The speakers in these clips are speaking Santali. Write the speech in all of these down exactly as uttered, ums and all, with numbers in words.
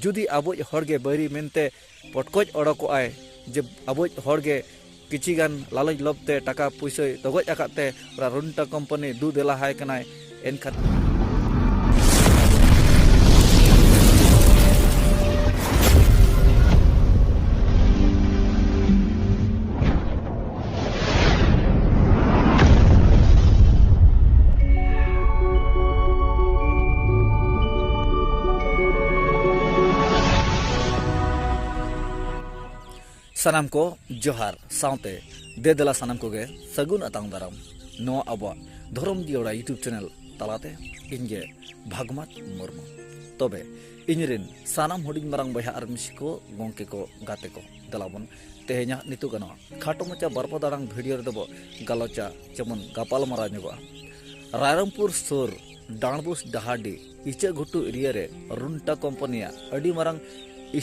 ᱡᱩᱫᱤ ᱟᱵᱚᱭᱤᱡ ᱦᱚᱲ ᱜᱮ ᱵᱟᱹᱭᱨᱤ ᱢᱮᱱᱛᱮ ᱯᱚᱴᱠᱚᱡ ᱚᱰᱚᱠᱚᱜᱼᱟᱭ, ᱡᱮ ᱟᱵᱚᱭᱤᱡ ᱦᱚᱲ ᱜᱮ ᱠᱤᱪᱷᱤ ᱜᱟᱱ ᱞᱟᱞᱚᱪ ᱞᱚᱵᱽ ᱛᱮ ᱴᱟᱠᱟ ᱯᱩᱭᱥᱟᱹᱭ ᱛᱚᱜᱚᱡ ᱟᱠᱟᱫ ᱛᱮ ᱚᱱᱟ ᱨᱩᱱᱴᱟ ᱠᱳᱢᱯᱟᱱᱤ ᱫᱩ ᱫᱮᱞᱟ ᱦᱟᱭ ᱠᱟᱱᱟᱭ, ᱮᱱᱠᱷᱟᱱ ᱥᱟᱱᱟᱢ ᱠᱚ ᱡᱚᱦᱟᱨ, ᱥᱟᱶᱛᱮ ᱫᱮ ᱫᱮᱞᱟ ᱥᱟᱱᱟᱢ ᱠᱚᱜᱮ ᱥᱟᱹᱜᱩᱱ ᱟᱛᱟᱝ ᱫᱟᱨᱟᱢ ᱱᱚᱣᱟ ᱟᱵᱚᱣᱟᱜ ᱫᱷᱚᱨᱚᱢ ᱡᱤᱭᱟᱹᱲᱟ YouTube channel ᱛᱟᱞᱟᱛᱮ᱾ ᱤᱧ ᱜᱮ ᱵᱷᱟᱜᱽᱢᱟᱛ ᱢᱩᱨᱢᱩ᱾ ᱛᱚᱵᱮ ᱤᱧ ᱨᱮᱱ ᱥᱟᱱᱟᱢ ᱦᱩᱰᱤᱧ ᱢᱟᱨᱟᱝ ᱵᱚᱭᱦᱟ ᱟᱨ ᱢᱤᱥᱤ ᱠᱚ, ᱜᱚᱢᱠᱮ ᱠᱚ, ᱜᱟᱛᱮ ᱠᱚ, ᱫᱮᱞᱟ ᱵᱚᱱ ᱛᱮᱦᱮᱧᱟᱜ ᱱᱤᱛᱚᱜ ᱜᱟᱱᱚᱜᱼᱟ ᱠᱷᱟᱴᱚ ᱢᱟᱪᱷᱟ ᱵᱟᱨᱯᱚ ᱫᱟᱲᱟᱝ ᱵᱷᱤᱰᱤᱭᱳ ᱨᱮᱫᱚ ᱵᱚ ᱜᱟᱞᱚᱪᱟ, ᱪᱮᱵᱚᱱ ᱜᱟᱯᱟᱞ ᱢᱟᱨᱟᱣ ᱧᱚᱜᱚᱜᱼᱟ ᱨᱟᱭᱨᱚᱝᱯᱩᱨ ᱥᱩᱨ ᱰᱟᱸᱰᱵᱩᱥ ᱰᱟᱦᱟᱨᱰᱤ ᱤᱪᱟᱹᱜ ᱜᱷᱩᱴᱩ ᱮᱨᱤᱭᱟ ᱨᱮ ᱨᱩᱱᱴᱟ ᱠᱳᱢᱯᱟᱱᱤᱭᱟᱜ ᱟᱹᱰᱤ ᱢᱟᱨᱟᱝ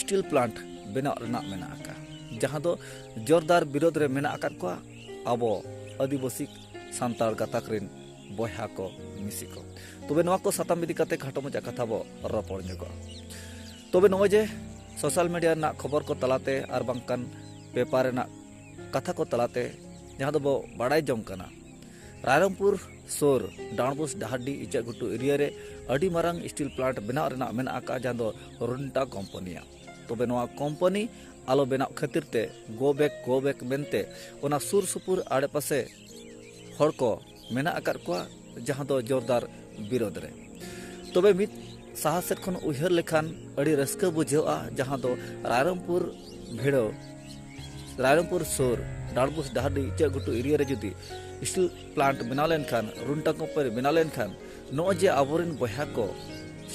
ᱥᱴᱤᱞ ᱯᱞᱟᱱᱴ ᱵᱮᱱᱟᱣ ᱨᱮᱱᱟᱜ ᱢᱮᱱᱟᱜ ᱟᱠᱟᱫ, ᱡᱟᱦᱟᱸ ᱫᱚ ᱡᱳᱨᱫᱟᱨ ᱵᱤᱨᱳᱫᱷ ᱨᱮ ᱢᱮᱱᱟᱜ ᱟᱠᱟᱫ ᱠᱚᱣᱟ ᱟᱵᱚ ᱟᱹᱫᱤᱵᱟᱹᱥᱤ ᱥᱟᱱᱛᱟᱲ ᱜᱟᱛᱟᱠ ᱨᱮᱱ ᱵᱚᱭᱦᱟ ᱠᱚ, ᱢᱤᱥᱤ ᱠᱚ᱾ ᱛᱚᱵᱮ ᱱᱚᱣᱟ ᱠᱚ ᱥᱟᱛᱟᱢ ᱤᱫᱤ ᱠᱟᱛᱮ ᱠᱷᱟᱴᱚ ᱢᱟᱪᱷᱟ ᱠᱟᱛᱷᱟ ᱵᱚ ᱨᱚᱯᱚᱲ ᱧᱚᱜᱚᱜᱼᱟ᱾ ᱛᱚᱵᱮ ᱱᱚᱜᱼᱚᱭ ᱡᱮ ᱥᱳᱥᱟᱞ ᱢᱤᱰᱤᱭᱟ ᱨᱮᱱᱟᱜ ᱠᱷᱚᱵᱚᱨ ᱠᱚ ᱛᱟᱞᱟᱛᱮ ᱟᱨ ᱵᱟᱝᱠᱷᱟᱱ ᱯᱮᱯᱟᱨ ᱨᱮᱱᱟᱜ ᱠᱟᱛᱷᱟ ᱠᱚ ᱛᱟᱞᱟᱛᱮ ᱡᱟᱦᱟᱸ ᱫᱚᱵᱚ ᱵᱟᱲᱟᱭ ᱡᱚᱝ ᱠᱟᱱᱟ, ᱨᱟᱭᱨᱚᱝᱯᱩᱨ ᱥᱩᱨ ᱰᱟᱸᱰᱵᱩᱥ ᱰᱟᱦᱟᱨᱰᱤ ᱤᱪᱟᱹᱜ ᱜᱷᱩᱴᱩ ᱮᱨᱤᱭᱟ ᱨᱮ ᱟᱹᱰᱤ ᱢᱟᱨᱟᱝ ᱥᱴᱤᱞ ᱯᱞᱟᱱᱴ ᱵᱮᱱᱟᱣ ᱨᱮᱱᱟᱜ ᱢᱮᱱᱟᱜ ᱟᱠᱟᱫ, ᱡᱟᱦᱟᱸ ᱫᱚ ᱨᱩᱱᱴᱟ ᱠᱳᱢᱯᱟᱱᱤᱭᱟᱜ᱾ ᱛᱚᱵᱮ ᱱᱚᱣᱟ ᱠᱳᱢᱯᱟᱱᱤ ᱟᱞᱚ ᱵᱮᱱᱟᱣ ᱠᱷᱟᱹᱛᱤᱨ ᱛᱮ ᱜᱳ ᱵᱮᱠ, ᱜᱳ ᱵᱮᱠ ᱢᱮᱱᱛᱮ ᱚᱱᱟ ᱥᱩᱨ ᱥᱩᱯᱩᱨ ᱟᱲᱮᱯᱟᱥᱮ ᱦᱚᱲ ᱠᱚ ᱢᱮᱱᱟᱜ ᱟᱠᱟᱫ ᱠᱚᱣᱟ, ᱡᱟᱦᱟᱸ ᱫᱚ ᱡᱳᱨᱫᱟᱨ ᱵᱤᱨᱳᱫᱷ ᱨᱮ᱾ ᱛᱚᱵᱮ ᱢᱤᱫ ᱥᱟᱦᱟ ᱥᱮᱫ ᱠᱷᱚᱱ ᱩᱭᱦᱟᱹᱨ ᱞᱮᱠᱷᱟᱱ ᱟᱹᱰᱤ ᱨᱟᱹᱥᱠᱟᱹ ᱵᱩᱡᱷᱟᱹᱜᱼᱟ, ᱡᱟᱦᱟᱸ ᱫᱚ ᱨᱟᱭᱨᱚᱝᱯᱩᱨ ᱵᱷᱤᱲᱟᱹᱣ, ᱨᱟᱭᱨᱚᱝᱯᱩᱨ ᱥᱩᱨ ᱰᱟᱸᱰᱵᱩᱥ ᱰᱟᱦᱟᱨᱰᱤ ᱤᱪᱟᱹᱜ ᱜᱷᱩᱴᱩ ᱮᱨᱤᱭᱟ ᱨᱮ ᱡᱩᱫᱤ ᱥᱴᱤᱞ ᱯᱞᱟᱱᱴ ᱵᱮᱱᱟᱣ ᱞᱮᱱᱠᱷᱟᱱ, ᱨᱩᱱᱴᱟ ᱠᱳᱢᱯᱟᱱᱤ ᱵᱮᱱᱟᱣ ᱞᱮᱱᱠᱷᱟᱱ, ᱱᱚᱜᱼᱚᱭ ᱡᱮ ᱟᱵᱚᱨᱮᱱ ᱵᱚᱭᱦᱟ ᱠᱚ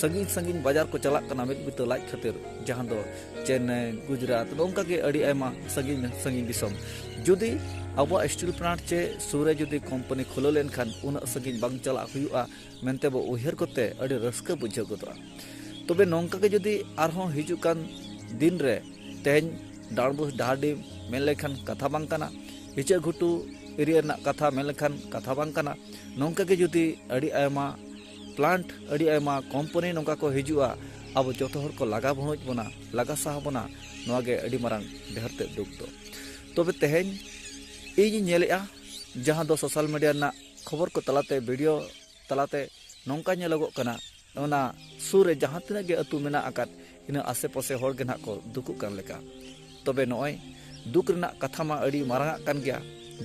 ᱥᱟᱺᱜᱤᱧ ᱥᱟᱺᱜᱤᱧ ᱵᱟᱡᱟᱨ ᱠᱚ ᱪᱟᱞᱟᱜ ᱠᱟᱱᱟ ᱢᱤᱫ ᱵᱤᱛᱟᱹ ᱞᱟᱡ ᱠᱷᱟᱹᱛᱤᱨ, ᱡᱟᱦᱟᱸ ᱫᱚ ᱪᱮᱱᱱᱟᱭ, ᱜᱩᱡᱽᱨᱟᱴ, ᱱᱚᱝᱠᱟ ᱜᱮ ᱟᱹᱰᱤ ᱟᱭᱢᱟ ᱥᱟᱺᱜᱤᱧ ᱥᱟᱺᱜᱤᱧ ᱫᱤᱥᱚᱢ᱾ ᱡᱩᱫᱤ ᱟᱵᱚᱣᱟᱜ ᱥᱴᱤᱞ ᱯᱞᱟᱱᱴ ᱪᱮ ᱥᱩᱨ ᱨᱮ ᱡᱩᱫᱤ ᱠᱳᱢᱯᱟᱱᱤ ᱠᱷᱩᱞᱟᱹᱣ ᱞᱮᱱᱠᱷᱟᱱ, ᱩᱱᱟᱹᱜ ᱥᱟᱺᱜᱤᱧ ᱵᱟᱝ ᱪᱟᱞᱟᱜ ᱦᱩᱭᱩᱜᱼᱟ ᱢᱮᱱᱛᱮ ᱵᱚ ᱩᱭᱦᱟᱹᱨ ᱠᱚᱛᱮ ᱟᱹᱰᱤ ᱨᱟᱹᱥᱠᱟᱹ ᱵᱩᱡᱷᱟᱹᱣ ᱜᱚᱫᱚᱜᱼᱟ᱾ ᱛᱚᱵᱮ ᱱᱚᱝᱠᱟ ᱜᱮ ᱡᱩᱫᱤ ᱟᱨᱦᱚᱸ ᱦᱤᱡᱩᱜ ᱠᱟᱱ ᱫᱤᱱ ᱨᱮ ᱛᱮᱦᱮᱧ ᱰᱟᱸᱰᱵᱩᱥ ᱰᱟᱦᱟᱨᱰᱤ ᱢᱮᱱ ᱞᱮᱠᱷᱟᱱ ᱠᱟᱛᱷᱟ ᱵᱟᱝ ᱠᱟᱱᱟ, ᱤᱪᱟᱹᱜ ᱜᱷᱩᱴᱩ ᱮᱨᱤᱭᱟ ᱨᱮᱱᱟᱜ ᱠᱟᱛᱷᱟ ᱢᱮᱱ ᱞᱮᱠᱷᱟᱱ ᱠᱟᱛᱷᱟ ᱵᱟᱝ ᱠᱟᱱᱟ, ᱱᱚᱝᱠᱟ ᱜᱮ ᱡᱩᱫᱤ ᱟᱹᱰᱤ ᱟᱭᱢᱟ ᱯᱞᱟᱱᱴ, ᱟᱹᱰᱤ ᱟᱭᱢᱟ ᱠᱳᱢᱯᱟᱱᱤ ᱱᱚᱝᱠᱟ ᱠᱚ ᱦᱤᱡᱩᱜᱼᱟ, ᱟᱵᱚ ᱡᱚᱛᱚ ᱦᱚᱲ ᱠᱚ ᱞᱟᱜᱟ ᱵᱷᱩᱲᱩᱡ ᱵᱚᱱᱟ, ᱞᱟᱜᱟ ᱥᱟᱦᱟ ᱵᱚᱱᱟ᱾ ᱱᱚᱣᱟ ᱜᱮ ᱟᱹᱰᱤ ᱢᱟᱨᱟᱝ ᱰᱷᱮᱨ ᱛᱮᱫ ᱫᱩᱠ ᱫᱚ᱾ ᱛᱚᱵᱮ ᱛᱮᱦᱮᱧ ᱤᱧᱤᱧ ᱧᱮᱞᱮᱜᱼᱟ, ᱡᱟᱦᱟᱸ ᱫᱚ ᱥᱳᱥᱟᱞ ᱢᱤᱰᱤᱭᱟ ᱨᱮᱱᱟᱜ ᱠᱷᱚᱵᱚᱨ ᱠᱚ ᱛᱟᱞᱟᱛᱮ, ᱵᱷᱤᱰᱤᱭᱳ ᱛᱟᱞᱟᱛᱮ ᱱᱚᱝᱠᱟ ᱧᱮᱞᱚᱜᱚᱜ ᱠᱟᱱᱟ, ᱚᱱᱟ ᱥᱩᱨ ᱨᱮ ᱡᱟᱦᱟᱸ ᱛᱤᱱᱟᱹᱜ ᱜᱮ ᱟᱹᱛᱩ ᱢᱮᱱᱟᱜ ᱟᱠᱟᱫ, ᱤᱱᱟᱹ ᱟᱥᱮ ᱯᱟᱥᱮ ᱦᱚᱲ ᱜᱮ ᱱᱟᱦᱟᱜ ᱠᱚ ᱫᱩᱠᱩᱜ ᱠᱟᱱ ᱞᱮᱠᱟ᱾ ᱛᱚᱵᱮ ᱱᱚᱜᱼᱚᱭ ᱫᱩᱠ ᱨᱮᱱᱟᱜ ᱠᱟᱛᱷᱟ ᱢᱟ ᱟᱹᱰᱤ ᱢᱟᱨᱟᱝ ᱟᱜ ᱠᱟᱱ ᱜᱮᱭᱟ᱾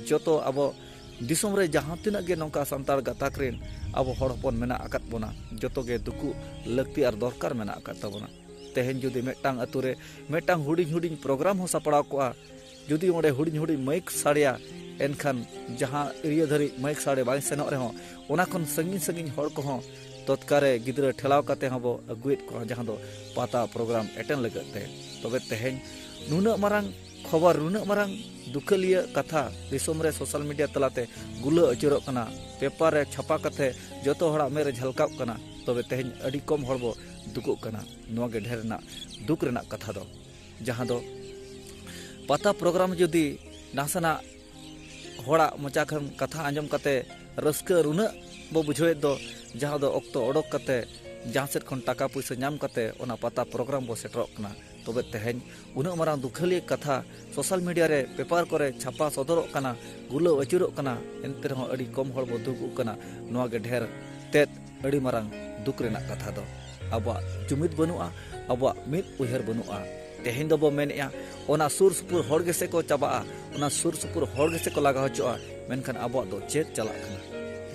ᱡᱚᱛᱚ ᱟᱵᱚ ᱫᱤᱥᱚᱢ ᱨᱮ ᱡᱟᱦᱟᱸ ᱛᱤᱱᱟᱹᱜ ᱜᱮ ᱱᱚᱝᱠᱟ ᱥᱟᱱᱛᱟᱲ ᱜᱟᱛᱟᱠ ᱨᱮᱱ ᱟᱵᱚ ᱦᱚᱲ ᱦᱚᱯᱚᱱ ᱢᱮᱱᱟᱜ ᱟᱠᱟᱫ ᱵᱚᱱᱟ, ᱡᱚᱛᱚ ᱜᱮ ᱫᱩᱠᱩᱜ ᱞᱟᱹᱠᱛᱤ ᱟᱨ ᱫᱚᱨᱠᱟᱨ ᱢᱮᱱᱟᱜ ᱟᱠᱟᱫ ᱛᱟᱵᱚᱱᱟ᱾ ᱛᱮᱦᱮᱧ ᱡᱩᱫᱤ ᱢᱤᱫᱴᱟᱝ ᱟᱹᱛᱩ ᱨᱮ ᱢᱤᱫᱴᱟᱝ ᱦᱩᱰᱤᱧ ᱦᱩᱰᱤᱧ ᱯᱨᱳᱜᱨᱟᱢ ᱦᱚᱸ ᱥᱟᱯᱲᱟᱣ ᱠᱚᱜᱼᱟ, ᱡᱩᱫᱤ ᱚᱸᱰᱮ ᱦᱩᱰᱤᱧ ᱦᱩᱰᱤᱧ ᱢᱟᱹᱭᱤᱠ ᱥᱟᱰᱮᱭᱟ, ᱮᱱᱠᱷᱟᱱ ᱡᱟᱦᱟᱸ ᱮᱨᱤᱭᱟ ᱫᱷᱟᱹᱨᱤᱡ ᱢᱟᱹᱭᱤᱠ ᱥᱟᱰᱮ ᱵᱟᱭ ᱥᱮᱱᱚᱜ ᱨᱮᱦᱚᱸ, ᱚᱱᱟ ᱠᱷᱚᱱ ᱥᱟᱺᱜᱤᱧ ᱥᱟᱺᱜᱤᱧ ᱦᱚᱲ ᱠᱚᱦᱚᱸ ᱛᱚᱛᱠᱟᱨᱮ ᱜᱤᱫᱽᱨᱟᱹ ᱴᱷᱮᱞᱟᱣ ᱠᱟᱛᱮ ᱦᱚᱸᱵᱚ ᱟᱹᱜᱩᱭᱮᱫ ᱠᱚᱣᱟ, ᱡᱟᱦᱟᱸ ᱫᱚ ᱯᱟᱛᱟ ᱯᱨᱳᱜᱨᱟᱢ ᱮᱴᱮᱱ ᱞᱟᱹᱜᱤᱫ ᱛᱮ᱾ ᱛᱚᱵᱮ ᱛᱮᱦᱮᱧ ᱱᱩᱱᱟᱹᱜ ᱢᱟᱨᱟᱝ ᱠᱷᱚᱵᱚᱨ, ᱱᱩᱱᱟᱹᱜ ᱢᱟᱨᱟᱝ ᱫᱩᱠᱷᱟᱹᱞᱤᱭᱟᱹ ᱠᱟᱛᱷᱟ ᱫᱤᱥᱚᱢ ᱨᱮ ᱥᱳᱥᱟᱞ ᱢᱤᱰᱤᱭᱟ ᱛᱟᱞᱟᱛᱮ ᱜᱩᱞᱟᱹ ᱟᱹᱪᱩᱨᱚᱜ ᱠᱟᱱᱟ, ᱯᱮᱯᱟᱨ ᱨᱮ ᱪᱷᱟᱯᱟ ᱠᱟᱛᱮ ᱡᱚᱛᱚ ᱦᱚᱲᱟᱜ ᱢᱮᱫ ᱨᱮ ᱡᱷᱟᱞᱠᱟᱜ ᱠᱟᱱᱟ᱾ ᱛᱚᱵᱮ ᱛᱮᱦᱮᱧ ᱟᱹᱰᱤ ᱠᱚᱢ ᱦᱚᱲ ᱵᱚ ᱫᱩᱠᱩᱜ ᱠᱟᱱᱟ᱾ ᱱᱚᱣᱟ ᱜᱮ ᱰᱷᱮᱨ ᱨᱮᱱᱟᱜ ᱫᱩᱠ ᱨᱮᱱᱟᱜ ᱠᱟᱛᱷᱟ ᱫᱚ, ᱡᱟᱦᱟᱸ ᱫᱚ ᱯᱟᱛᱟ ᱯᱨᱳᱜᱨᱟᱢ ᱡᱩᱫᱤ ᱱᱟᱥᱮᱱᱟᱜ ᱦᱚᱲᱟᱜ ᱢᱚᱪᱟ ᱠᱷᱚᱱ ᱠᱟᱛᱷᱟ ᱟᱸᱡᱚᱢ ᱠᱟᱛᱮ ᱨᱟᱹᱥᱠᱟᱹ ᱱᱩᱱᱟᱹᱜ ᱵᱚ ᱵᱩᱡᱷᱟᱹᱣᱮᱫ ᱫᱚ, ᱡᱟᱦᱟᱸ ᱫᱚ ᱚᱠᱛᱚ ᱚᱰᱚᱠ ᱠᱟᱛᱮ ᱡᱟᱦᱟᱸ ᱥᱮᱫ ᱠᱷᱚᱱ ᱴᱟᱠᱟ ᱯᱩᱭᱥᱟᱹ ᱧᱟᱢ ᱠᱟᱛᱮ ᱚᱱᱟ ᱯᱟᱛᱟ ᱯᱨᱳᱜᱨᱟᱢ ᱵᱚ ᱥᱮᱴᱮᱨᱚᱜ ᱠᱟᱱᱟ᱾ ᱛᱚᱵᱮ ᱛᱮᱦᱮᱧ ᱩᱱᱟᱹᱜ ᱢᱟᱨᱟᱝ ᱫᱩᱠᱷᱟᱹᱞᱤᱭᱟᱹ ᱠᱟᱛᱷᱟ ᱥᱳᱥᱟᱞ ᱢᱤᱰᱤᱭᱟ ᱨᱮ, ᱯᱮᱯᱟᱨ ᱠᱚᱨᱮ ᱪᱷᱟᱯᱟ ᱥᱚᱫᱚᱨᱚᱜ ᱠᱟᱱᱟ, ᱜᱩᱞᱟᱹᱣ ᱟᱹᱪᱩᱨᱚᱜ ᱠᱟᱱᱟ, ᱮᱱᱛᱮ ᱨᱮᱦᱚᱸ ᱟᱹᱰᱤ ᱠᱚᱢ ᱦᱚᱲ ᱵᱚ ᱫᱩᱠᱩᱜ ᱠᱟᱱᱟ᱾ ᱱᱚᱣᱟ ᱜᱮ ᱰᱷᱮᱨ ᱛᱮᱫ ᱟᱹᱰᱤ ᱢᱟᱨᱟᱝ ᱫᱩᱠ ᱨᱮᱱᱟᱜ ᱠᱟᱛᱷᱟ ᱫᱚ᱾ ᱟᱵᱚᱣᱟᱜ ᱡᱩᱢᱤᱫ ᱵᱟᱹᱱᱩᱜᱼᱟ, ᱟᱵᱚᱣᱟᱜ ᱢᱤᱫ ᱩᱭᱦᱟᱹᱨ ᱵᱟᱹᱱᱩᱜᱼᱟ᱾ ᱛᱮᱦᱮᱧ ᱫᱚᱵᱚ ᱢᱮᱱᱮᱜᱼᱟ, ᱚᱱᱟ ᱥᱩᱨ ᱥᱩᱯᱩᱨ ᱦᱚᱲ ᱜᱮᱥᱮ ᱠᱚ ᱪᱟᱵᱟᱜᱼᱟ, ᱚᱱᱟ ᱥᱩᱨ ᱥᱩᱯᱩᱨ ᱦᱚᱲ ᱜᱮᱥᱮ ᱠᱚ ᱞᱟᱜᱟ ᱦᱚᱪᱚᱜᱼᱟ, ᱢᱮᱱᱠᱷᱟᱱ ᱟᱵᱚᱣᱟᱜ ᱫᱚ ᱪᱮᱫ ᱪᱟᱞᱟᱜ ᱠᱟᱱᱟ?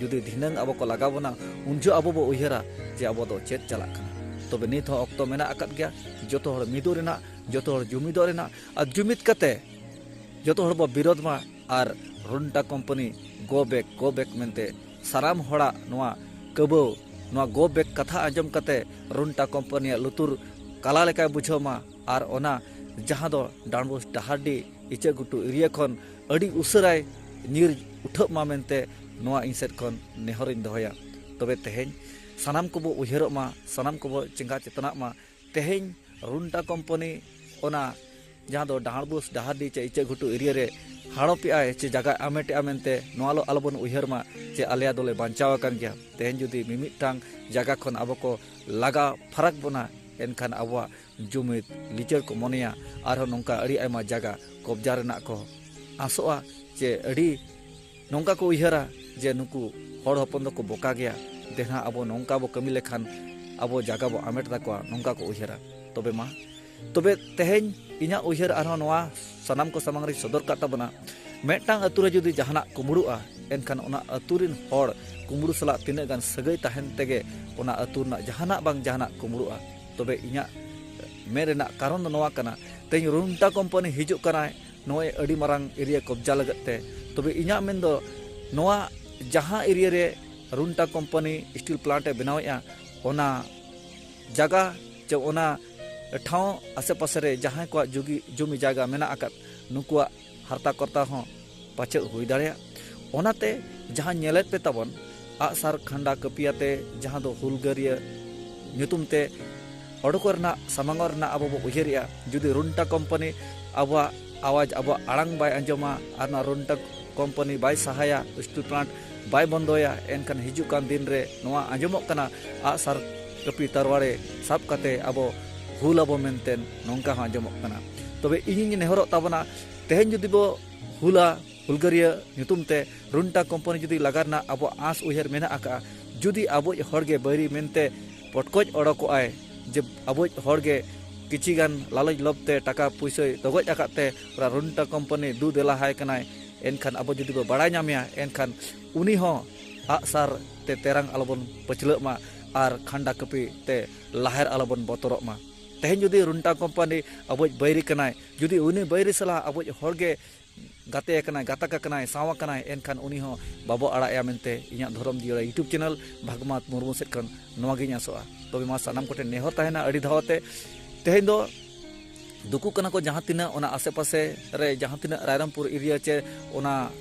ᱡᱩᱫᱤ ᱫᱷᱤᱱᱟᱹᱝ ᱟᱵᱚ ᱠᱚ ᱞᱟᱜᱟ ᱵᱚᱱᱟ, ᱩᱱ ᱡᱚᱦᱚᱜ ᱟᱵᱚ ᱵᱚ ᱩᱭᱦᱟᱹᱨᱟ ᱡᱮ ᱟᱵᱚ ᱫᱚ ᱪᱮᱫ ᱪᱟᱞᱟᱜ ᱠᱟᱱᱟ᱾ ᱛᱚᱵᱮ ᱱᱤᱛ ᱦᱚᱸ ᱚᱠᱛᱚ ᱢᱮᱱᱟᱜ ᱟᱠᱟᱫ ᱜᱮᱭᱟ ᱡᱚᱛᱚ ᱦᱚᱲ ᱢᱤᱫᱚᱜ ᱨᱮᱱᱟᱜ, ᱡᱚᱛᱚ ᱦᱚᱲ ᱡᱩᱢᱤᱫᱚᱜ ᱨᱮᱱᱟᱜ, ᱟᱨ ᱡᱩᱢᱤᱫ ᱠᱟᱛᱮ ᱡᱚᱛᱚ ᱦᱚᱲ ᱵᱚ ᱵᱤᱨᱳᱫᱷ ᱢᱟ᱾ ᱟᱨ ᱨᱩᱱᱴᱟ company go back, go back ᱢᱮᱱᱛᱮ ᱥᱟᱱᱟᱢ ᱦᱚᱲᱟᱜ ᱱᱚᱣᱟ ᱠᱟᱹᱵᱟᱹᱣ, ᱱᱚᱣᱟ go back ᱠᱟᱛᱷᱟ ᱟᱸᱡᱚᱢ ᱠᱟᱛᱮ ᱨᱩᱱᱴᱟ ᱠᱳᱢᱯᱟᱱᱤᱭᱟᱜ ᱞᱩᱛᱩᱨ ᱠᱟᱞᱟ ᱞᱮᱠᱟᱭ ᱵᱩᱡᱷᱟᱹᱣ ᱢᱟ᱾ ᱟᱨ ᱚᱱᱟ ᱡᱟᱦᱟᱸ ᱫᱚ ᱰᱟᱸᱰᱵᱳᱥ ᱰᱟᱦᱟᱨᱰᱤ ᱤᱪᱟᱹᱜ ᱜᱷᱩᱴᱩ ᱮᱨᱤᱭᱟ ᱠᱷᱚᱱ ᱟᱹᱰᱤ ᱩᱥᱟᱹᱨᱟᱭ ᱧᱤᱨ ᱩᱴᱷᱟᱹᱜ ᱢᱟ ᱢᱮᱱᱛᱮ ᱱᱚᱣᱟ ᱤᱧ ᱥᱮᱫ ᱠᱷᱚᱱ ᱱᱮᱦᱚᱨᱤᱧ ᱫᱚᱦᱚᱭᱟ᱾ ᱛᱚᱵᱮ ᱛᱮᱦᱮᱧ ᱥᱟᱱᱟᱢ ᱠᱚᱵᱚ ᱩᱭᱦᱟᱹᱨᱚᱜ ᱢᱟ, ᱥᱟᱱᱟᱢ ᱠᱚᱵᱚ ᱪᱮᱸᱜᱷᱟ ᱪᱮᱛᱱᱟᱜ ᱢᱟ᱾ ᱛᱮᱦᱮᱧ ᱨᱩᱱᱴᱟ ᱠᱳᱢᱯᱟᱱᱤ ᱚᱱᱟ ᱡᱟᱦᱟᱸ ᱫᱚ ᱰᱟᱦᱟᱨᱵᱩᱥ ᱰᱟᱦᱟᱨᱰᱤ ᱪᱮ ᱤᱪᱟᱹᱜ ᱜᱷᱩᱴᱩ ᱮᱨᱤᱭᱟ ᱨᱮ ᱦᱟᱲᱚᱯᱮᱜᱼᱟᱭ ᱪᱮ ᱡᱟᱭᱜᱟ ᱟᱢᱮᱴᱮᱜᱼᱟ ᱢᱮᱱᱛᱮ ᱱᱚᱣᱟ ᱟᱞᱚ, ᱟᱞᱚᱵᱚᱱ ᱩᱭᱦᱟᱹᱨ ᱢᱟ ᱡᱮ ᱟᱞᱮᱭᱟᱜ ᱫᱚᱞᱮ ᱵᱟᱧᱪᱟᱣ ᱟᱠᱟᱱ ᱜᱮᱭᱟ᱾ ᱛᱮᱦᱮᱧ ᱡᱩᱫᱤ ᱢᱤᱢᱤᱫᱴᱟᱝ ᱡᱟᱭᱜᱟ ᱠᱷᱚᱱ ᱟᱵᱚ ᱠᱚ ᱞᱟᱜᱟ ᱯᱷᱟᱨᱟᱠ ᱵᱚᱱᱟ, ᱮᱱᱠᱷᱟᱱ ᱟᱵᱚᱣᱟᱜ ᱡᱩᱢᱤᱫ ᱞᱤᱪᱟᱹᱲ ᱠᱚ ᱢᱚᱱᱮᱭᱟ, ᱟᱨᱦᱚᱸ ᱱᱚᱝᱠᱟ ᱟᱹᱰᱤ ᱟᱭᱢᱟ ᱡᱟᱭᱜᱟ ᱠᱚᱵᱽᱡᱟ ᱨᱮᱱᱟᱜ ᱠᱚ ᱟᱸᱥᱚᱜᱼᱟ, ᱪᱮ ᱟᱹᱰᱤ ᱱᱚᱝᱠᱟ ᱠᱚ ᱩᱭᱦᱟᱹᱨᱟ ᱡᱮ ᱱᱩᱠᱩ ᱦᱚᱲ ᱦᱚᱯᱚᱱ ᱫᱚᱠᱚ ᱵᱚᱠᱟ ᱜᱮᱭᱟ, ᱫᱮᱦᱟ ᱟᱵᱚ ᱱᱚᱝᱠᱟ ᱵᱚ ᱠᱟᱹᱢᱤ ᱞᱮᱠᱷᱟᱱ ᱟᱵᱚ ᱡᱟᱭᱜᱟ ᱵᱚ ᱟᱢᱮᱴ ᱛᱟᱠᱚᱣᱟ, ᱱᱚᱝᱠᱟ ᱠᱚ ᱩᱭᱦᱟᱹᱨᱟ᱾ ᱛᱚᱵᱮ ᱢᱟ, ᱛᱚᱵᱮ ᱛᱮᱦᱮᱧ ᱤᱧᱟᱹᱜ ᱩᱭᱦᱟᱹᱨ ᱟᱨᱦᱚᱸ ᱱᱚᱣᱟ ᱥᱟᱱᱟᱢ ᱠᱚ ᱥᱟᱢᱟᱝ ᱨᱤᱧ ᱥᱚᱫᱚᱨ ᱠᱟᱜ ᱛᱟᱵᱚᱱᱟ, ᱢᱤᱫᱴᱟᱝ ᱟᱹᱛᱩ ᱨᱮ ᱡᱩᱫᱤ ᱡᱟᱦᱟᱱᱟᱜ ᱠᱩᱢᱵᱽᱲᱩᱜᱼᱟ, ᱮᱱᱠᱷᱟᱱ ᱚᱱᱟ ᱟᱹᱛᱩ ᱨᱤᱱ ᱦᱚᱲ ᱠᱩᱢᱵᱽᱲᱩ ᱥᱟᱞᱟᱜ ᱛᱤᱱᱟᱹᱜ ᱜᱟᱱ ᱥᱟᱹᱜᱟᱹᱭ ᱛᱟᱦᱮᱱ ᱛᱮᱜᱮ ᱚᱱᱟ ᱟᱹᱛᱩ ᱨᱮᱱᱟᱜ ᱡᱟᱦᱟᱱᱟᱜ ᱵᱟᱝ ᱡᱟᱦᱟᱱᱟᱜ ᱠᱩᱢᱵᱽᱲᱩᱜᱼᱟ᱾ ᱛᱚᱵᱮ ᱤᱧᱟᱹᱜ ᱢᱮᱱ ᱨᱮᱱᱟᱜ ᱠᱟᱨᱚᱱ ᱫᱚ ᱱᱚᱣᱟ ᱠᱟᱱᱟ, ᱛᱮᱦᱮᱧ ᱨᱩᱱᱴᱟ ᱠᱳᱢᱯᱟᱱᱤ ᱦᱤᱡᱩᱜ ᱠᱟᱱᱟᱭ ᱱᱚᱜᱼᱚᱭ ᱟᱹᱰᱤ ᱢᱟᱨᱟᱝ ᱮᱨᱤᱭᱟ ᱠᱚᱵᱽᱡᱟ ᱞᱟᱹᱜᱤᱫ ᱛᱮ᱾ ᱛᱚᱵᱮ ᱤᱧᱟᱹᱜ ᱢᱮᱱ ᱫᱚ ᱱᱚᱣᱟ ᱡᱟᱦᱟᱸ ᱮᱨᱤᱭᱟ ᱨᱮ ᱨᱩᱱᱴᱟ ᱠᱳᱢᱯᱟᱱᱤ ᱥᱴᱤᱞ ᱯᱞᱟᱱᱴ ᱮ ᱵᱮᱱᱟᱣᱮᱫᱼᱟ, ᱚᱱᱟ ᱡᱟᱭᱜᱟ ᱪᱮ ᱚᱱᱟ ᱴᱷᱟᱶ ᱟᱥᱮ ᱯᱟᱥᱮ ᱨᱮ ᱡᱟᱦᱟᱸᱭ ᱠᱚᱣᱟᱜ ᱡᱩᱜᱤ ᱡᱩᱢᱤ ᱡᱟᱭᱜᱟ ᱢᱮᱱᱟᱜ ᱟᱠᱟᱫ, ᱱᱩᱠᱩᱣᱟᱜ ᱦᱟᱨᱛᱟ ᱠᱚᱨᱛᱟ ᱦᱚᱸ ᱯᱟᱪᱮᱫ ᱦᱩᱭ ᱫᱟᱲᱮᱭᱟᱜ᱾ ᱚᱱᱟᱛᱮ ᱡᱟᱦᱟᱸ ᱧᱮᱞᱮᱫ ᱯᱮ ᱛᱟᱵᱚᱱ ᱟᱜᱼᱥᱟᱨ ᱠᱷᱟᱱᱰᱟ ᱠᱟᱹᱯᱤᱭᱟᱛᱮ ᱡᱟᱦᱟᱸ ᱫᱚ ᱦᱩᱞᱜᱟᱹᱨᱤᱭᱟᱹ ᱧᱩᱛᱩᱢ ᱛᱮ ᱚᱰᱚᱠᱚᱜ ᱨᱮᱱᱟᱜ ᱥᱟᱢᱟᱝᱚᱜ ᱨᱮᱱᱟᱜ ᱟᱵᱚ ᱵᱚ ᱩᱭᱦᱟᱹᱨᱮᱜᱼᱟ, ᱡᱩᱫᱤ ᱨᱩᱱᱴᱟ ᱠᱳᱢᱯᱟᱱᱤ ᱟᱵᱚᱣᱟᱜ ᱟᱣᱟᱡᱽ, ᱟᱵᱚᱣᱟᱜ ᱟᱲᱟᱝ ᱵᱟᱭ ᱟᱸᱡᱚᱢᱟ ᱟᱨ ᱚᱱᱟ ᱨᱩᱱᱴᱟ ᱠᱳᱢᱯᱟᱱᱤ ᱵᱟᱭ ᱥᱟᱦᱟᱭᱟ, ᱥᱴᱤᱞ ᱯᱞᱟᱱᱴ ᱵᱟᱭ ᱵᱚᱱᱫᱚᱭᱟ, ᱮᱱᱠᱷᱟᱱ ᱦᱤᱡᱩᱜ ᱠᱟᱱ ᱫᱤᱱ ᱨᱮ ᱱᱚᱣᱟ ᱟᱸᱡᱚᱢᱚᱜ ᱠᱟᱱᱟ ᱟᱜᱼᱥᱟᱨ ᱠᱟᱹᱯᱤ ᱛᱟᱨᱣᱟᱲᱮ ᱥᱟᱵ ᱠᱟᱛᱮ ᱟᱵᱚ ᱦᱩᱞ ᱟᱵᱚ ᱢᱮᱱᱛᱮ ᱱᱚᱝᱠᱟ ᱦᱚᱸ ᱟᱸᱡᱚᱢᱚᱜ ᱠᱟᱱᱟ᱾ ᱛᱚᱵᱮ ᱤᱧᱤᱧ ᱱᱮᱦᱚᱨᱚᱜ ᱛᱟᱵᱚᱱᱟ, ᱛᱮᱦᱮᱧ ᱡᱩᱫᱤ ᱵᱚ ᱦᱩᱞᱟ, ᱦᱩᱞᱜᱟᱹᱨᱤᱭᱟᱹ ᱧᱩᱛᱩᱢ ᱛᱮ ᱨᱩᱱᱴᱟ ᱠᱳᱢᱯᱟᱱᱤ ᱡᱩᱫᱤ ᱞᱟᱜᱟ ᱨᱮᱱᱟᱜ ᱟᱵᱚᱣᱟᱜ ᱟᱸᱥ ᱩᱭᱦᱟᱹᱨ ᱢᱮᱱᱟᱜ ᱟᱠᱟᱫᱼᱟ, ᱡᱩᱫᱤ ᱟᱵᱚᱭᱤᱡ ᱦᱚᱲ ᱜᱮ ᱵᱟᱹᱭᱨᱤ ᱢᱮᱱᱛᱮ ᱯᱚᱴᱠᱚᱡ ᱚᱰᱚᱠᱚᱜᱼᱟᱭ, ᱡᱮ ᱟᱵᱚᱭᱤᱡ ᱦᱚᱲ ᱜᱮ ᱠᱤᱪᱷᱤ ᱜᱟᱱ ᱞᱟᱞᱚᱪ ᱞᱚᱵᱽ ᱛᱮ ᱴᱟᱠᱟ ᱯᱩᱭᱥᱟᱹᱭ ᱫᱚᱜᱚᱡ ᱟᱠᱟᱫ ᱛᱮ ᱚᱱᱟ ᱨᱩᱱᱴᱟ ᱠᱳᱢᱯᱟᱱᱤ ᱫᱩ ᱫᱮᱞᱟ ᱦᱟᱭ ᱠᱟᱱᱟᱭ, ᱮᱱᱠᱷᱟᱱ ᱟᱵᱚ ᱡᱩᱫᱤ ᱵᱚ ᱵᱟᱲᱟᱭ ᱧᱟᱢᱮᱭᱟ, ᱮᱱᱠᱷᱟᱱ ᱩᱱᱤ ᱦᱚᱸ ᱟᱜᱼᱥᱟᱨ ᱛᱮ ᱛᱮᱨᱟᱝ ᱟᱞᱚᱵᱚᱱ ᱯᱟᱹᱪᱷᱞᱟᱹᱜ ᱢᱟ ᱟᱨ ᱠᱷᱟᱱᱰᱟ ᱠᱟᱹᱯᱤ ᱛᱮ ᱞᱟᱦᱮᱨ ᱟᱞᱚᱵᱚᱱ ᱵᱚᱛᱚᱨᱚᱜ ᱢᱟ᱾ ᱛᱮᱦᱮᱧ ᱡᱩᱫᱤ ᱨᱩᱱᱴᱟ ᱠᱳᱢᱯᱟᱱᱤ ᱟᱵᱚᱭᱤᱡ ᱵᱟᱹᱭᱨᱤ ᱠᱟᱱᱟᱭ, ᱡᱩᱫᱤ ᱩᱱᱤ ᱵᱟᱹᱭᱨᱤ ᱥᱟᱞᱟᱜ ᱟᱵᱚᱭᱤᱡ ᱦᱚᱲ ᱜᱮ ᱜᱟᱛᱮ ᱟᱠᱟᱱᱟᱭ, ᱜᱟᱛᱟᱠ ᱟᱠᱟᱱᱟᱭ, ᱥᱟᱶ ᱟᱠᱟᱱᱟᱭ, ᱮᱱᱠᱷᱟᱱ ᱩᱱᱤ ᱦᱚᱸ ᱵᱟᱵᱚ ᱟᱲᱟᱜ ᱮᱭᱟ ᱢᱮᱱᱛᱮ ᱤᱧᱟᱹᱜ ᱫᱷᱚᱨᱚᱢ ᱡᱤᱭᱟᱹᱲᱟ YouTube ᱪᱮᱱᱮᱞ ᱵᱷᱟᱜᱽᱢᱟᱛ ᱢᱩᱨᱢᱩ ᱥᱮᱫ ᱠᱷᱚᱱ ᱱᱚᱣᱟ ᱜᱤᱧ ᱟᱥᱚᱜᱼᱟ᱾ ᱛᱚᱵᱮ ᱢᱟ ᱥᱟᱱᱟᱢ ᱠᱚᱴᱷᱮᱱ ᱱᱮᱦᱚᱨ ᱛᱟᱦᱮᱱᱟ ᱟᱹᱰᱤ ᱫᱷᱟᱣ ᱛᱮ, ᱛᱮᱦᱮᱧ ᱫᱚ ᱫᱩᱠᱩᱜ ᱠᱟᱱᱟ ᱠᱚ ᱡᱟᱦᱟᱸ ᱛᱤᱱᱟᱹᱜ ᱚᱱᱟ ᱟᱥᱮ ᱯᱟᱥᱮ ᱨᱮ, ᱡᱟᱦᱟᱸ ᱛᱤᱱᱟᱹᱜ ᱨᱟᱭᱨᱚᱝᱯᱩᱨ ᱮᱨᱤᱭᱟ ᱪᱮ ᱚᱱᱟ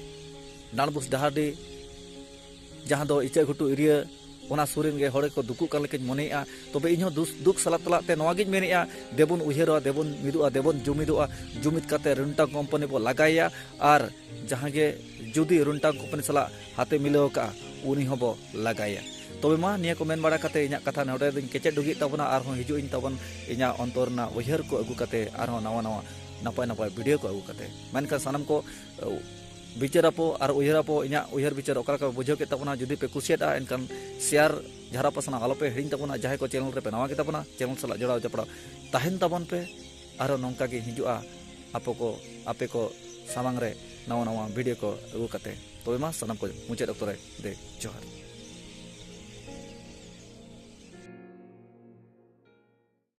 ᱰᱟᱸᱰᱵᱩᱥ ᱰᱟᱦᱟᱨᱰᱤ, ᱡᱟᱦᱟᱸ ᱫᱚ ᱤᱪᱟᱹᱜ ᱜᱷᱩᱴᱩ ᱮᱨᱤᱭᱟ, ᱚᱱᱟ ᱥᱩᱨ ᱨᱮᱱ ᱜᱮ ᱦᱚᱲ ᱜᱮᱠᱚ ᱫᱩᱠᱩᱜ ᱠᱟᱱ ᱞᱮᱠᱟᱧ ᱢᱚᱱᱮᱭᱮᱫᱼᱟ᱾ ᱛᱚᱵᱮ ᱤᱧᱦᱚᱸ ᱫᱩᱥ-, ᱫᱩᱠ ᱥᱟᱞᱟᱜ ᱛᱟᱞᱟᱜ ᱛᱮ ᱱᱚᱣᱟ ᱜᱤᱧ ᱢᱮᱱᱮᱫᱼᱟ, ᱫᱮᱵᱚᱱ ᱩᱭᱦᱟᱹᱨᱚᱜᱼᱟ, ᱫᱮᱵᱚᱱ ᱢᱤᱫᱚᱜᱼᱟ, ᱫᱮᱵᱚᱱ ᱡᱩᱢᱤᱫᱚᱜᱼᱟ, ᱡᱩᱢᱤᱫ ᱠᱟᱛᱮ ᱨᱩᱱᱴᱟ ᱠᱳᱢᱯᱟᱱᱤ ᱵᱚ ᱞᱟᱜᱟᱭᱮᱭᱟ᱾ ᱟᱨ ᱡᱟᱦᱟᱸ ᱜᱮ ᱡᱩᱫᱤ ᱨᱩᱱᱴᱟ ᱠᱳᱢᱯᱟᱱᱤ ᱥᱟᱞᱟᱜ ᱦᱟᱛᱮ ᱢᱤᱞᱟᱹᱣ ᱟᱠᱟᱫᱼᱟ, ᱩᱱᱤ ᱦᱚᱸᱵᱚ ᱞᱟᱜᱟᱭᱮᱭᱟ᱾ ᱛᱚᱵᱮ ᱢᱟ, ᱱᱤᱭᱟᱹ ᱠᱚ ᱢᱮᱱ ᱵᱟᱲᱟ ᱠᱟᱛᱮ ᱤᱧᱟᱹᱜ ᱠᱟᱛᱷᱟ ᱱᱚᱰᱮ ᱫᱚᱧ ᱠᱮᱪᱮᱫ ᱰᱩᱜᱤᱭᱮᱫ ᱛᱟᱵᱚᱱᱟ᱾ ᱟᱨᱦᱚᱸ ᱦᱤᱡᱩᱜ ᱤᱧ ᱛᱟᱵᱚᱱ ᱤᱧᱟᱹᱜ ᱚᱱᱛᱚᱨ ᱨᱮᱱᱟᱜ ᱩᱭᱦᱟᱹᱨ ᱠᱚ ᱟᱹᱜᱩ ᱠᱟᱛᱮ, ᱟᱨᱦᱚᱸ ᱱᱟᱣᱟ ᱱᱟᱣᱟ ᱱᱟᱯᱟᱭ ᱱᱟᱯᱟᱭ ᱵᱷᱤᱰᱤᱭᱳ ᱠᱚ ᱟᱹᱜᱩ ᱠᱟᱛᱮ᱾ ᱢᱮᱱᱠᱷᱟᱱ ᱥᱟᱱᱟᱢ ᱠᱚ, ᱮ, ᱵᱤᱪᱟᱹᱨ ᱟᱯᱚ ᱟᱨ ᱩᱭᱦᱟᱹᱨ ᱟᱯᱚ, ᱤᱧᱟᱹᱜ ᱩᱭᱦᱟᱹᱨ ᱵᱤᱪᱟᱹᱨ ᱚᱠᱟ ᱞᱮᱠᱟ ᱯᱮ ᱵᱩᱡᱷᱟᱹᱣ ᱠᱮᱫ ᱛᱟᱵᱚᱱᱟ᱾ ᱡᱩᱫᱤ ᱯᱮ ᱠᱩᱥᱤᱭᱟᱫᱼᱟ, ᱮᱱᱠᱷᱟᱱ ᱥᱮᱭᱟᱨ ᱡᱷᱟᱨᱟ ᱯᱟᱥᱱᱟᱣ ᱟᱞᱚᱯᱮ ᱦᱤᱲᱤᱧ ᱛᱟᱵᱚᱱᱟ᱾ ᱡᱟᱦᱟᱸᱭ ᱠᱚ ᱪᱮᱱᱮᱞ ᱨᱮᱯᱮ ᱱᱟᱣᱟ ᱜᱮ ᱛᱟᱵᱚᱱᱟ, ᱪᱮᱱᱮᱞ ᱥᱟᱞᱟᱜ ᱡᱚᱲᱟᱣ ᱡᱚᱯᱲᱟᱣ ᱛᱟᱦᱮᱱ ᱛᱟᱵᱚᱱ ᱯᱮ᱾ ᱟᱨᱦᱚᱸ ᱱᱚᱝᱠᱟ ᱜᱮ ᱦᱤᱡᱩᱜᱼᱟ, ᱟᱯᱚ ᱠᱚ, ᱟᱯᱮ ᱠᱚ ᱥᱟᱢᱟᱝ ᱨᱮ ᱱᱟᱣᱟ ᱱᱟᱣᱟ ᱵᱷᱤᱰᱤᱭᱳ ᱠᱚ ᱟᱹᱜᱩ ᱠᱟᱛᱮ᱾ ᱛᱚᱵᱮ ᱢᱟ, ᱥᱟᱱᱟᱢ ᱠᱚ ᱢᱩᱪᱟᱹᱫ ᱚᱠᱛᱚ ᱨᱮ ᱫᱮ ᱡᱚᱦᱟᱨ᱾